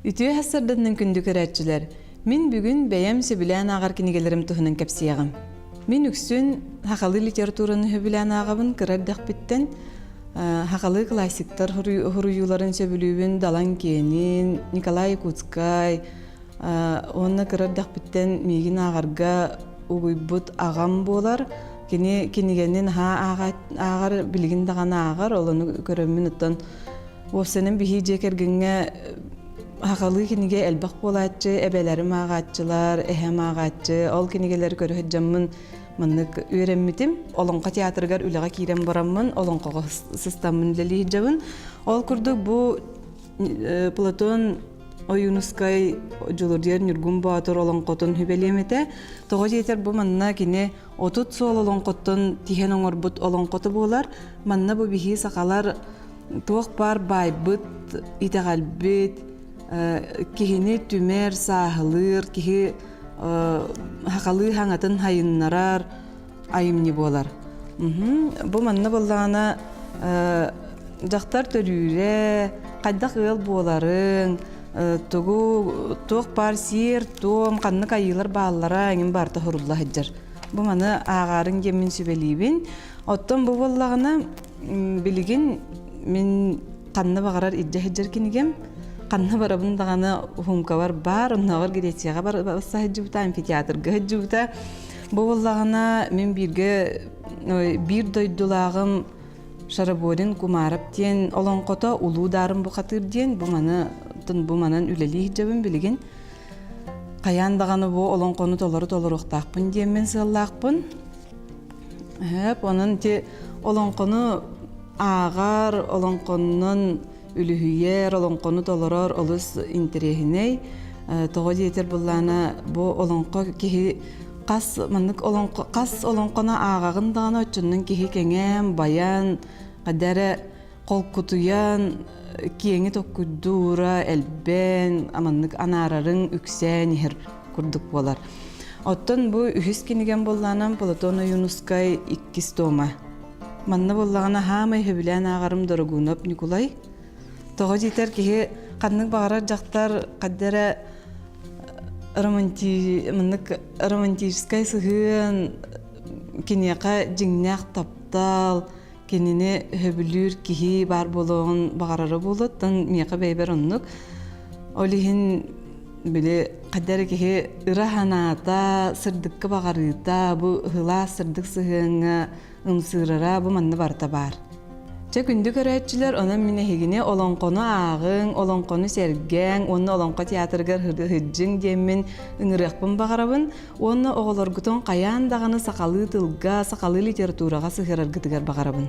Үтүө сарсыарданнан күндү көрөөччүлэр! Мин бүгүн бэйэм сөбүлээн ааҕар кинигэлэрим туһунан кэпсиэҕим. Мин үксүн сахалыы литератураны сөбүлээн ааҕабын кыра эрдэхпиттэн сахалыы классиктар суруйууларын сөбүлүүбүн Далан Киэнин, Николай Якутскай уонна кыра эрдэхпиттэн миигин ааҕарга угуйбут аҕам буолар. Кини кинигэни наһаа ааҕар, билигин даҕаны ааҕар, ол ону көрөммүн оттон Уопсайынан биһиги дьиэ кэргэҥҥэ сахалыы кинигэ элбэх буолааччы, эбэлэрим ааҕааччылар, эһэм ааҕааччы. Ол кинигэлэри көрө сылдьаммын маннык үөрэммитим. Олоҥхо театрыгар үлэҕэ киирэн бараммын, олоҥхоҕо сыстаммын үлэлии сылдьабын. Ол курдук бу Платон Ойуунускай Дьулурдьуйар Ньургун Боотур олоҥхотун сүбэлиэм этэ. Тоҕо диэтэр бу манна кини 30 суол олоҥхоттон тиһэн оҥорбут олоҥхото буолар. Манна бу биһиги сахалар туох баар баайбыт, итэҕэлбит, киһини түмэр, сааһылыыр, киһи сахалыы хаҥатын хайыннарар айымньы буолар. Бу манна буоллаҕына дьахтар төрүүрэ, хайдах ыал буоларыҥ, тугу туох баар сиэр-туом, ханнык айыылар бааллара эҥин барыта сурулла сылдьар. Бу маны ааҕаарыҥ диэммин сүбэлиибин. Оттон бу буоллаҕына билигин мин ханна баҕарар илдьэ сылдьар кинигэм. Ханна барабын даҕаны уһумкабар баар, оннооҕор Грецияҕа барса сылдьыбыта, амфитеатрга сылдьыбыта. Бу буоллаҕына мин бииргэ биир дойдулааҕым Шараборин Кумаров диэн олоҥхото Улуу Дарын бухатыыр диэн бу маны бу манан үлэлии сылдьабын билигин. Хайаан даҕаны бу олоҥхону толору толоруохтаахпын диэммин сыаллаахпын. Сөп, онон ити олоҥхону ааҕар, олоҥхоннон үлүһүйэр, олоҥхону толорор олус интэриэһинэй. Тоҕо диэтэр буоллаҕына, бу олоҥхо киһи хас маннык олоҥхо хас олоҥхону ааҕаҕын даҕаны оччоннон киһи кэҥээн, байан, хайда эрэ холкутуйан, киэҥи токкуйдуура элбээн, маннык анаарарыҥ үксээн иһэр курдук буолар. Оттон бу үһүс кинигэм буоллаҕына Платон Ойуунускай иккис тома. Манна буоллаҕына хаамай сөбүлээн ааҕарым Дорогунов Ньукулай. Тоҕо диэтэр киһи ханнык баҕарар дьахтар хайда эрэ маннык романтическай сыһыан киниэхэ дьиҥнээх таптал, кинини сөбүлүүр киһи баар буолуоҕун баҕарара буолуо. Оттон миэхэ бэйэбэр оннук. Ол иһин били хайда эрэ киһи ыра санаата, сырдыкка баҕарыыта, бу ыһылаах сырдык сыһыаҥҥа ымсыырара бу манна барыта баар. Чэ, күндү көрөөччүлэр, онон мин эһигини олоҥхону ааҕыҥ, олоҥхону сэргээҥ уонна олоҥхо театрыгар сылдьыҥ диэммин ыҥырыахпын баҕарабын уонна оҕолоргутун хайаан даҕаны сахалыы тылга, сахалыы литератураҕа сыһыараргытыгар баҕарабын.